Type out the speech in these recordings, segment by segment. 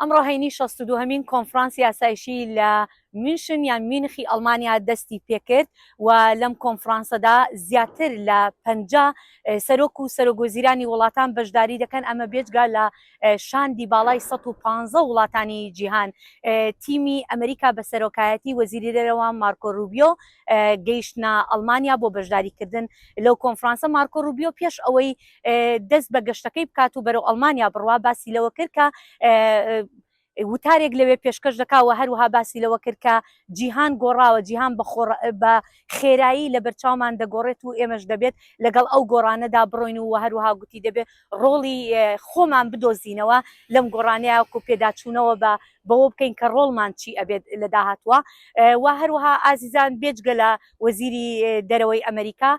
ئەمڕۆ هەینی 62هەمین کۆنفرانسی ئاسایشی لە میونشن یان میونخی ئەڵمانیا دەستی پێکرد و لەم کۆنفرانسەدا زیاتر لە 50 سەرۆک و سەرۆکوەزیرانی وڵاتان بەشداری دەکەن ئەمە بێجگە لە شاندی باڵای 115 وڵاتانی جیهان تیمی ئەمریکا بە سەرۆکایەتی وەزیری دەرەوە مارکۆ روبیۆ گەیشتنە ئەڵمانیا بۆ بەشداریکردن لەو کۆنفرانسە مارکۆ روبیۆ پێش ئەوەی دەست بە گەشتەکەی بکات و بەرەو ئەڵمانیا بڕوا باسی لەوە کرد کە وتارێک لەوێ پێشکەش دەکا و هەروەها باسی لەوە کرد کە جیهان گۆڕاوە جیهان بە خێرایی لە بەرچاومان دەگۆڕێت و ئێمەش دەبێت لەگەڵ ئەو گۆڕانەدا بڕۆین و هەروەها گوتی دەبێت ڕۆڵی خۆمان بدۆزینەوە لەم گۆڕانەیە و پێداچوونەوە بە بەوە بکەین کە ڕۆڵمان چی ئەبێت لە داهاتووە و هەروەها ئازیزان بێجگە لە وەزیری دەرەوەی ئەمریکا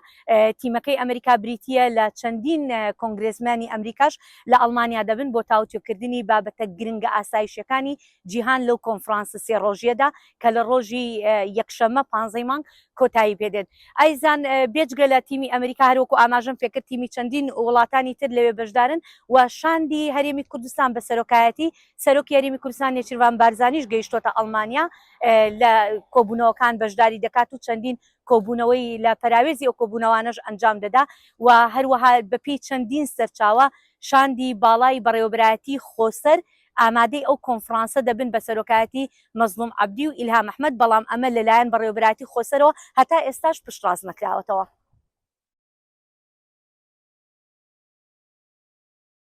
تیمەکەی ئەمریکا بریتییە لە چەندین کۆنگرێسمانی ئەمریکاش لە ئەڵمانیا دەبن بۆ تاوتوێکردنی بابەتە گرنگە ئاسایشیەکانی جیهان لەو کۆنفرانسە سێ ڕۆژیەدا کە لە ڕۆژی یەکشەممە پانزەی مانگ کۆتایی پێدێت. ئایزان بێجگە لە تیمی ئەمریکا هەروەکو ئاماژەم پێکرد تیمی چەندین وڵاتانی تر لەوێ بەشدارن و شاندی هەرێمی کوردستان بە سەرۆکایەتی سەرۆکی هەرێمی کوردستان نێچیرڤان بارزانیش گەیشتۆتە ئەڵمانیا لە کۆبوونەوەکان بەشداری دەکات و چەندین کۆبوونەوەی لە پەراوێزی ئەو کۆبوونەوانەش ئەنجام دەدا و هەروەها بەپێی چەندین سەرچاوە شاندی باڵای بەڕێوەبەرایەتی خۆسەر ئامادەی ئەو کۆنفرانسە دەبن بە سەرۆکایەتی مەزڵوم عەبدی و ئیلهام ئەحمەد، بەڵام ئەمە لەلایەن بەڕێوەبەرایەتی خۆسەرەوە هەتا ئێستاش پشتڕاست نەکراوەتەوە.